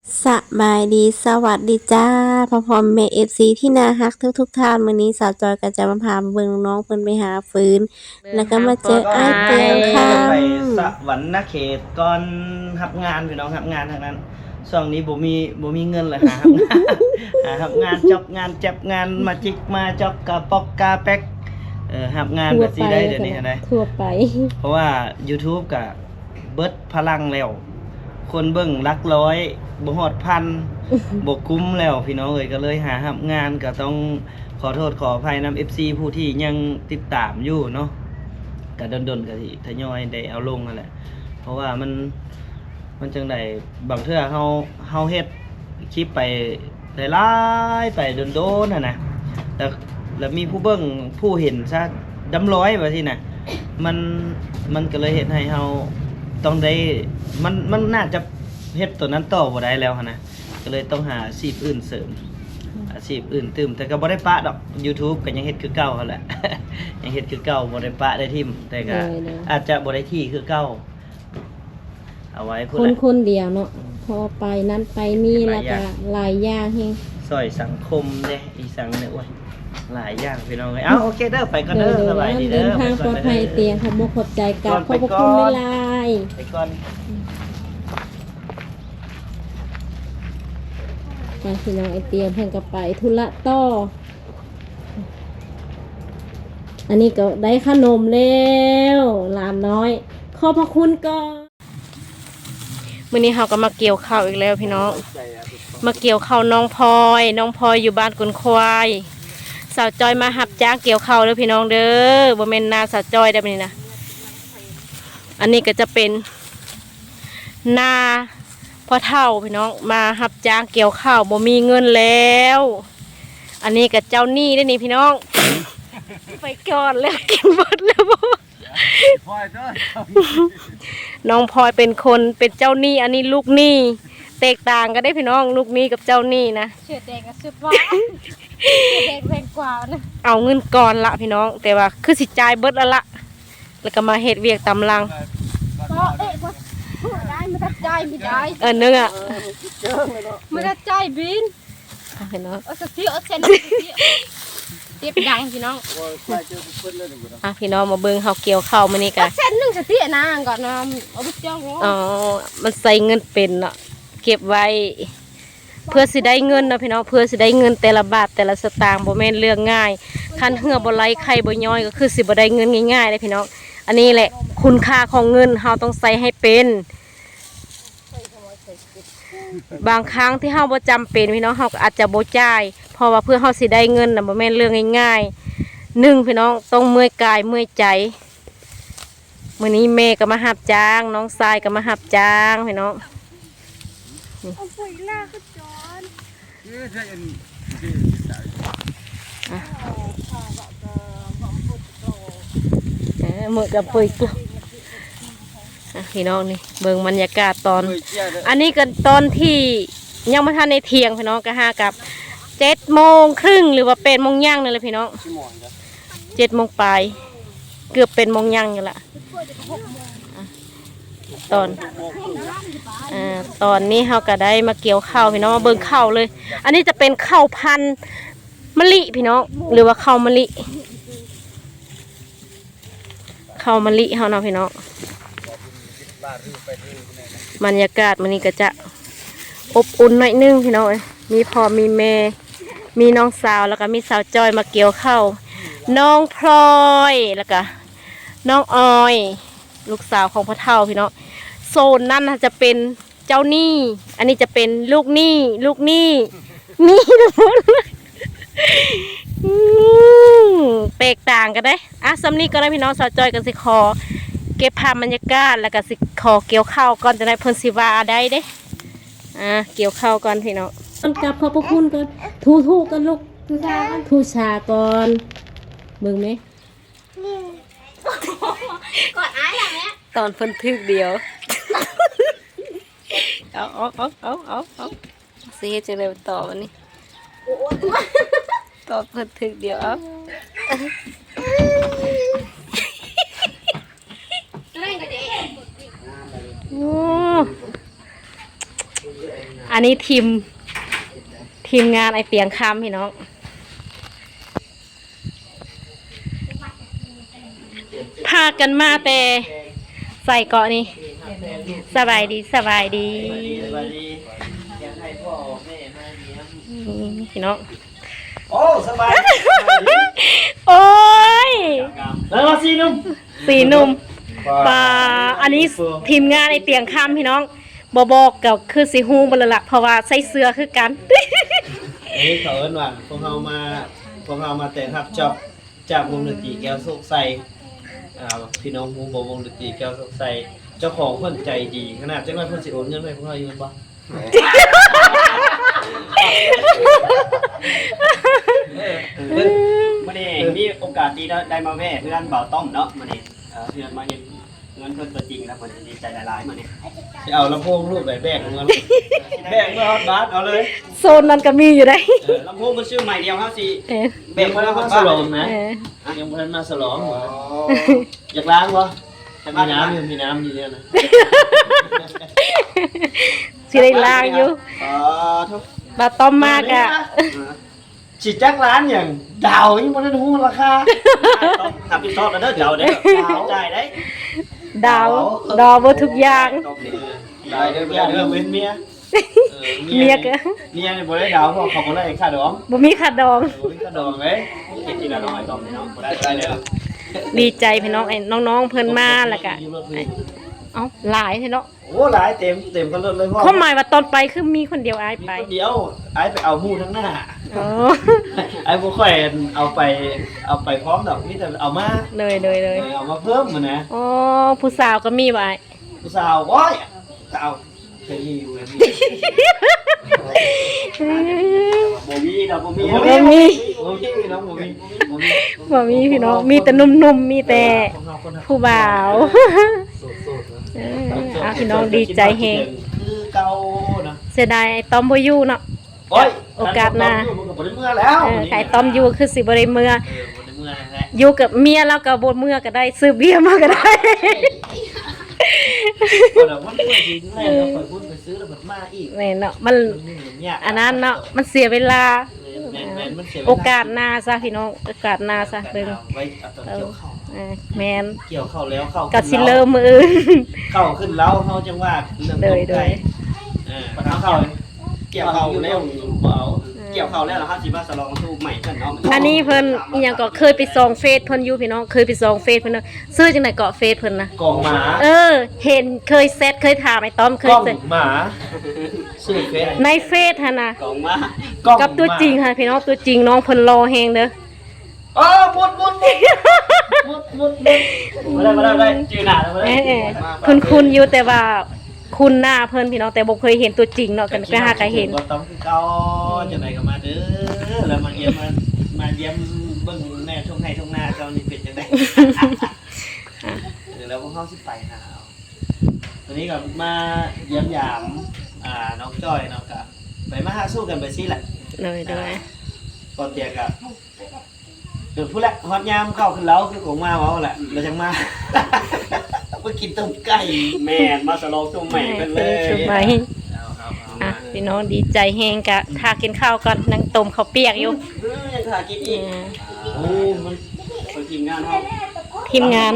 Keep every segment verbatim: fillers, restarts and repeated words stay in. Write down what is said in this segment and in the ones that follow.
สบายดี สวัสดีจ้า พ่อพ่อแม่เอฟซีที่น่าฮักทุกๆท่าน มื้อนี้สาวจอยก็จะมาพาเบิ่งน้องเพิ่นไปหาฟืน แล้วก็มาเจออ้ายเตียวคำ ไปสะหวันนะเขตก่อน รับงานพี่น้อง รับงานทั้งนั้น ช่วงนี้บ่มีบ่มีเงินเลย หารับงาน หารับงาน จ็อบงาน แจ็บงาน มาจิกมาจ็อบกาปอกกาแป๊ก เออ รับงานแบบนี้ได้เดี๋ยวนี้นะ ทั่วไป เพราะว่า YouTube กะเบิดพลังแล้ว คนเบิ่งหลักร้อย บ่ฮอดพัน บ่คุ้มแล้วพี่น้องเอ้ย ก็เลยหารับงาน ก็ต้องขอโทษขออภัยนำ เอฟซี ผู้ที่ยังติดตามอยู่เนาะ ก็ดนๆก็สิทยอยได้เอาลงนั่นแหละ เพราะว่ามัน มันจั่งใด บางเทื่อเฮา เฮาเฮ็ดคลิปไปหลายๆไปโดนๆหั่นนะ แล้ว แล้วมีผู้เบิ่งผู้เห็นซะดำร้อยว่าซี่นะ มัน มันก็เลยเฮ็ดให้เฮาต้องได้ มัน มันน่าจะเฮ็ดตัวนั้นต่อบ่ได้แล้วหั้นนะ ก็เลยต้องหาอาชีพอื่นเสริม อาชีพอื่นตื่ม แต่ก็บ่ได้ปะดอก YouTube ก็ยังเฮ็ดคือเก่าหั้นแหละ ยังเฮ็ดคือเก่า บ่ได้ปะได้ถิ่ม แต่ก็ โดยโดย อาจจะบ่ได้ที่คือเก่า เอาไว้พุ้น คน แหละ คนเดียวเนาะ พอไปนั่นไปนี่ ห แล้ ลายว อย่าง ก็หลายอย่างแฮง ซ่อยสังคมเด้ อีสังเนี่ย โอ้ย หลายอย่างพี่น้องเอ้ย เอ้า โอเคเด้อ ไปก่อนเด้อ โดย สบายดีเด้ เดินทางปลอดภัยเตียง ขอบคุณขอบใจกราบขอบพระคุณหลาย ไปก่อน ๆไปพี่น้อง ไอ้เตียงเพิ่นก็ไปธุระต่อ อันนี้ก็ได้ขนมแล้ว หลานน้อย ขอบพระคุณก่อน มื้อนี้เฮาก็มาเกี่ยวข้าวอีกแล้วพี่น้อง มาเกี่ยวข้าวน้องพลอย น้องพลอยอยู่บ้านกุนควาย สาวจอยมารับจ้างเกี่ยวข้าวเด้อพี่น้องเด้อ บ่แม่นนาสาวจอยเด้อมื้อนี้นะ อันนี้ก็จะเป็นนาพ่อเฒ่าพี่น้อง มารับจ้างเกี่ยวข้าว บ่มีเงินแล้ว อันนี้ก็เจ้าหนี้เด้อนี่พี่น้อง ไปก่อนแล้ว กินเบิดแล้วบ่ น้องพลอยเป็นคนเป็นเจ้าหนี้ อันนี้ลูกหนี้ แตกต่างกันเด้อพี่น้อง ลูกหนี้กับเจ้าหนี้นะ เสื้อแดงกับเสื้อฟ้า เสื้อแดงแพงกว่านะ เอาเงินก่อนละพี่น้อง แต่ว่าคือสิจ่ายเบิดแล้วละ แล้วก็มาเฮ็ดเวียกตามหลัง ก็เอ๊ะว่าพูดได้ไม่ทัดใจไม่ได้ เออนึกอะ ไม่ทัดใจบิน อ่ะพี่น้อง เอาสติเอาเส้นเจ็บดังพี่น้อง อ่ะพี่น้องมาเบิ่งเฮาเกี่ยวข้าวมื้อนี้กะ เส้นหนึ่งสตินะก่อนนะเอาไปเจ้า อ๋อ มันใส่เงินเป็นเนาะ เก็บไว้ เพื่อสิได้เงินเนาะพี่น้อง เพื่อสิได้เงินแต่ละบาทแต่ละสตางค์บ่แม่นเรื่องง่าย คันเหือบ่ไหลไข่บ่ย้อยก็คือสิบ่ได้เงินง่ายๆเลยพี่น้อง อันนี้แหละคุณค่าของเงิน เฮาต้องใส่ให้เป็น บางครั้งที่เฮาบ่จำเป็นพี่น้อง เฮาก็อาจจะบ่จ่าย เพราะว่าเพื่อเฮาสิได้เงินน่ะบ่แม่นเรื่องง่ายๆ หนึ่งพี่น้องต้องเมื่อยกายเมื่อยใจ มื้อนี้แม่ก็มารับจ้าง น้องชายก็มารับจ้างพี่น้อง เอาไปล่าก็จอน เออมื้อกับปุ้ยกุ๊ก อ่ะพี่น้องนี่เบิ่งบรรยากาศตอน อันนี้ก็ตอนที่ยังบ่ทันได้เที่ยงพี่น้อง ก็หากับเจ็ดโมงครึ่งหรือว่าแปดโมงย่างนี่แหละพี่น้อง เจ็ดโมงปลาย เกือบแปดโมงย่างอยู่ละ ตอน อ่า ตอนนี้เฮาก็ได้มาเกี่ยวข้าวพี่น้อง มาเบิ่งข้าวเลย อันนี้จะเป็นข้าวพันธุ์มะลิพี่น้อง หรือว่าข้าวมะลิ ข้าวมะลิเฮาเนาะพี่น้อง บรรยากาศมื้อนี้ก็จะอบอุ่นหน่อยนึงพี่น้องเอ้ย มีพ่อมีแม่ มีน้องสาว แล้วก็มีสาวจอยมาเกี่ยวข้าว น้องพลอย แล้วก็น้องออย ลูกสาวของพ่อเฒ่าพี่น้อง โซนนั้นน่ะจะเป็นเจ้าหนี้ อันนี้จะเป็นลูกหนี้ ลูกหนี้ หนี้ทั้งหมด อืม แตกต่างกันเด้ อ่ะ ส่ำนี้ก่อนนะพี่น้อง สาวจอยก็สิขอเก็บภาพบรรยากาศ แล้วก็สิขอเกี่ยวข้าวก่อน จั่งใดเพิ่นสิว่าได้เด้ อ่ะ เกี่ยวข้าวก่อนพี่น้อง ก่อนกลับขอบพระคุณก่อน ทูทูก่อนลูก ทูชาก่อน ทูชาก่อน เบิ่งไหม กอดอ้ายล่ะแม่ ตอนเพิ่นถืกเดียว เอาเอาเอาเอาเอาเอาสิเฮ็ดจั่งใดต่อบัดนี้ ตอนเพิ่นถืกเดียว เอา โอ้ อันนี้ทีม ทีมงานไอ้เปียงคำพี่น้อง พากันมาแต่ใส่เกาะนี่ สบายดี สบายดี สบายดี อยากให้พ่อแม่มาเยี่ยม อืมพี่น้อง โอ้ สบายดี โอ้ย แล้วก็สีหนุ่ม สีหนุ่ม ปลา อันนี้ทีมงานไอ้เปียงคำพี่น้อง บ่บอกก็คือสิฮู้เบิดแล้วล่ะ เพราะว่าใส่เสื้อคือกัน เอ้ย เขาเอิ้นว่า พวกเรามา พวกเรามาแต่รับจ็อบจากวงดนตรีแก้วโชคชัย อ่า พี่น้องฮู้บ่ วงดนตรีแก้วโชคชัย เจ้าของเพิ่นใจดีขนาด จักหน่อยเพิ่นสิโอนเงินมาให้พวกเราอยู่แม่นบ่ เออ มื้อนี้มีโอกาสดีได้ ได้มาแวะเฮือนบ่าวต้อมเนาะ มื้อนี้ เอ่อ เฮือนมาเห็นเฮือนเพิ่นตัวจริงแล้ว มื้อนี้ดีใจหลายๆ มื้อนี้ สิเอาลำโพงลูกใดแบกลงมา แบกมาฮอดบ้านเอาเลย โซนนั้นก็มีอยู่ได้ เออ ลำโพงมันซื้อใหม่เดียว เฮาสิ เออ แบกมาฮอดบ้าน ยังบ่ทันมาฉลองนะ เออ ยังบ่ทันมาฉลอง อ๋อ อยากล้างบ่ มีน้ำอยู่ มีน้ำอยู่เนี่ยนะ สิได้ล้างอยู่ อ๋อ ทุก บ่าวต้อมมากะ สิจักล้านหยัง ดาวยังบ่ทันฮู้ราคา รับผิดชอบกันเด้อ ดาวเด้อ ดาว จ่ายได้ ดาว ดาวเบิดทุกอย่าง ได้เด้อ ได้เด้อ เว้นเมีย เออ เมีย เมียก็ เมียนี่บ่ได้ดาว เพราะเขาบ่ได้ค่าดอง บ่มีค่าดอง เออ บ่มีค่าดองเลย เฮ็ดทีละน้อย ต้องพี่น้อง บ่ได้ บ่ได้เด้อ ดีใจพี่น้อง ไอ้น้องๆ เพิ่นมาแล้วก็ เอ้า หลายแท้เนาะ โอ้ หลาย เต็ม เต็มคันรถเลยพ่อ ความหมายว่าตอนไปคือมีคนเดียวอ้ายไป มีคนเดียว อ้ายไปเอาหมู่ทางหน้า อ๋อ อ้ายบ่ค่อยเอาไป เอาไปพร้อมดอก มีแต่เอามา เลย เลย เลย เออ เอามาเพิ่มหั้นนะ อ๋อ ผู้สาวก็มีบ่อ้าย ผู้สาว โอ้ย สาว เคยมีอยู่ เคยมี บ่มีดอก บ่มี บ่มี บ่มี บ่มี น้อง บ่มี บ่มี บ่มีพี่น้อง มีแต่หนุ่มๆ มีแต่ เออ พวกเราคน ผู้บ่าว โสดๆ นะ เออ เอาพี่น้องดีใจแฮง คือเก่านะ เสียดายไอ้ต้อมบ่อยู่เนาะ โอ้ย โอกาสหน้า มันก็บ่ได้เมือแล้ว เออ ไอ้ต้อมอยู่คือสิบ่ได้เมือ เออ บ่ได้เมือแหละ อยู่กับเมียแล้วก็บ่เมือก็ได้ ซื้อเบียร์มาก็ได้ เออ เดี๋ยวมันเปิดทีแรกแล้วเปิดหุ้นไปซื้อแล้วมันมาอีก แม่นเนาะ มัน มันไม่เหมือนเนี่ย อันนั้นเนาะ มันเสียเวลา แม่นๆๆ มันเสียเวลา โอกาสหน้าซะพี่น้อง โอกาสหน้าซะ เบิ่ง ไว้เอาตอนเกี่ยวข้าว เออ แม่น เกี่ยวข้าวแล้วข้าว ก็สิเริ่มมื้ออื่น ข้าวขึ้นแล้วเฮาจังว่าเรื่อง โดย ต้มไก่ โดย เออ ข้าว เกี่ยวข้าวแล้วบ่เอา อืม เกี่ยวข้าวแล้วเฮาสิมาฉลองสูตรใหม่กันเนาะ อันนี้เพิ่นอิหยังก็เคยไปส่องเฟซเพิ่นอยู่พี่น้อง เคยไปส่องเฟซเพิ่นเนาะ ชื่อจังได๋เกาะเฟซเพิ่นนะ กองหมา เออ เห็นเคยแชทเคยถามไอ้ต้อมเคย กองหมา ชื่อเฟซ ในเฟซหั่นน่ะ กองหมา กองหมา กับตัวจริงหั่นพี่น้อง ตัวจริงน้องเพิ่นหล่อแฮงเด้อ เออ หมด หมด หมด หมด หมด บ่ได้ บ่ได้ บ่ได้ จื่อหน้าแล้วบ่ได้ เออ คุ้นๆ อยู่ แต่ว่าคุ้นหน้าเพิ่นพี่น้อง แต่บ่เคยเห็นตัวจริงเนาะ ก็ไปหาก็เห็น บ่ต้องคือเก่า จังใดก็มาเด้อ แล้วมาเยี่ยม มา มาเยี่ยมเบิ่งแน่ทุ่งไร่ทุ่งนาเจ้านี่เป็นจังใด อ่ะ เออ แล้วพวกเฮาสิไปหาเอา วันนี้ก็มาเยี่ยมยาม อ่า น้องจ้อยเนาะ ก็ไปมาหาสู่กันไปซี่แหละ โดย โดย อ่า ก่อนเตียก็ เดี๋ยวพูดละ ฮอดยามเข้าขึ้นแล้ว คือของมาเว้าแหละ แล้วจังมา มากินต้มไก่ แม่น มาฉลองช่วงใหม่กันเลย เออ ช่วงใหม่ เอา เอา เอา อ่ะ พี่น้องดีใจแฮงกะ ถ้ากินข้าวก่อน นั่งต้มข้าวเปียกอยู่ เออ ยังถ่ากินอีก อ่า โอ้ มัน เป็นทีมงานเฮา ทีมงาน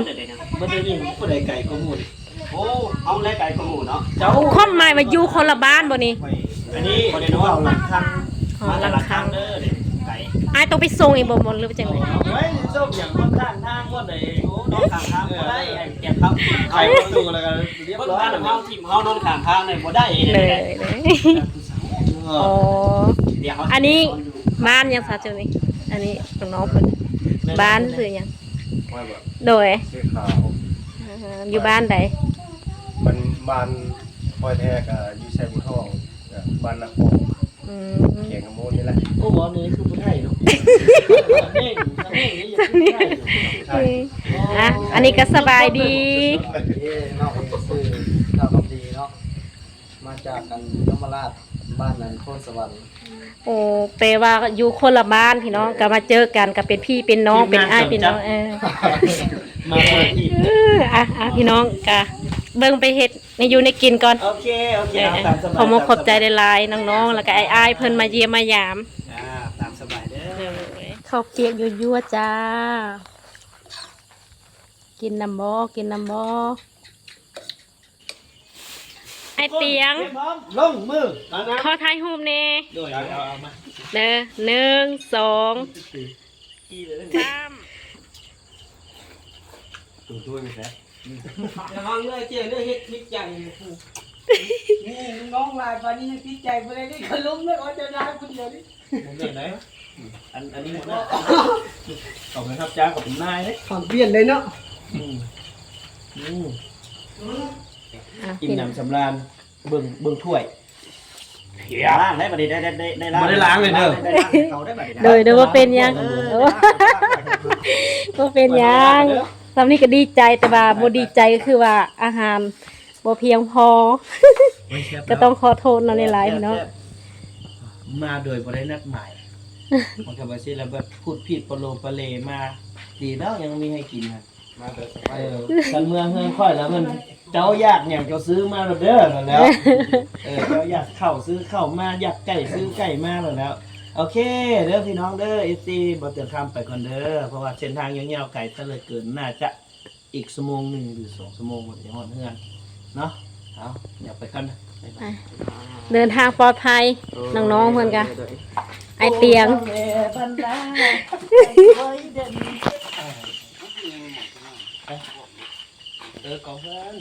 มันได้นี่ ผู้ใดไก่ก็หมู่นี่ โอ้ เอาไล่ไก่ก็หมู่เนาะ เจ้า ความหมายว่าอยู่คนละบ้านบ่นี่ อันนี้เดี๋ยวเราหลังข้าง อ๋อ มาแต่ละข้างเด้อ ไก่ อ้ายต้องไปส่งอีกบ่ บ่ หรือว่าจังได๋ เฮ้ย ส่งอย่างคนข้างทางคนใด โอ้ น้องข้างทางบ่ได้ ไอ้เก็บครับ ไขประตูแล้วก็เรียบร้อย คนบ้านเฮา ถิ่มเฮานอนข้างทางเนี่ยบ่ได้เลย เลย เลย อ๋อ เดี๋ยวเขา อันนี้บ้านยังซะเจ้านี่ อันนี้ของน้องเพิ่น บ้านชื่อหยัง ห้วยบ่ โดย ชื่อขาว อ่า อยู่บ้านใด มันบ้านห้วยแทก อ่า อยู่ไชบุญทอง อ่า บ้านนาโค อืม แขวงคำม่วนนี่แหละ โอ้ บ่ นี่คือผู้ไทยเนาะ สำเนียง สำเนียงนี่ยังคือผู้ไทยอยู่ ใช่ อ่ะ อันนี้ก็สบายดี เอ้ย น้องเองชื่อดาวคำดีเนาะ มาจากกันยมราช บ้านนั้นโคตรสวรรค์ โอ้ แปลว่าอยู่คนละบ้านพี่น้อง ก็มาเจอกัน ก็เป็นพี่เป็นน้อง เป็นอ้ายเป็นน้อง เออ มาเปิดอีก เออ อ่ะ อ่ะ พี่น้อง ก็ เบิ่งไปเฮ็ดในอยู่ในกินก่อน โอเค โอเค เออ เอาตามสบาย ขอมกขอบใจหลายๆน้องๆแล้วก็อ้ายๆเพิ่นมาเยี่ยมมายาม อ่าตามสบายเด้อ ข้าวเปียกยั่วๆจ้า กินนำบ่ กินนำบ่ ไอ้เปียง เตรียมพร้อมลงมือแล้วนะ ขอถ่ายรูปแน่ โดยเอาเอามา เด้อ หนึ่ง สอง สาม ตัวช่วยไหมแซ่ ระวังเด้อเจ้าเด้อเฮ็ดผิดใจเลยครูนี่น้องลายปานนี้ยังผิดใจบ่ได้นี่เขาล้มเลยเอาเจ้านายคนเดียวนี่ ผมเล่นไหนอันอันนี้หมดนะขอบคุณครับจ้าขอบคุณนายเนี่ย ความเปลี่ยนเลยเนาะ อืมอืม อ่ะ กินน้ำสำราญเบิ่งเบิ่งถ้วยล้างได้บัดนี้ได้ได้ได้ได้ล้าง บ่ได้ล้างเลยเด้อ ได้ล้างเขาได้บัดนี้นะ โดยโดยว่าเป็นหยัง เออ ว่าเป็นหยังสำนี้ก็ดีใจแต่ว่าบ่ดีใจก็คือว่าอาหารบ่เพียงพอ โอ้ยแซ่บ ก็ต้องขอโทษเนาะหลายๆพี่น้อง แซ่บๆมาโดยบ่ได้นัดหมาย มันก็บ่ใช่แล้วแบบพูดผิดปะโลปะเลมาดีเนาะยังมีให้กินนะ มาแต่ส เออคันเมืองเฮือนค่อยแล้วมันเจ้าอยากหยังเจ้าซื้อมาโลดเด้อนั่นแหล้วเออเจ้าอยากข้าวซื้อข้าวมาอยากไก่ซื้อไก่มาโลดแล้ว โอเคเด้อพี่น้องเด้อ เอฟซี บ่เตือนคำไปก่อนเด้อเพราะว่าเส้นทางยาวๆไกลซะเหลือเกินน่าจะอีกชั่วโมงหนึ่งหรือสองชั่วโมงกว่าจะฮอดเฮือนเนาะเอาเดี๋ยวไปก่อนนะบ๊ายบาย เดินทางปลอดภัยน้องๆเพิ่นกะไอเตียง เออกองเพื่อน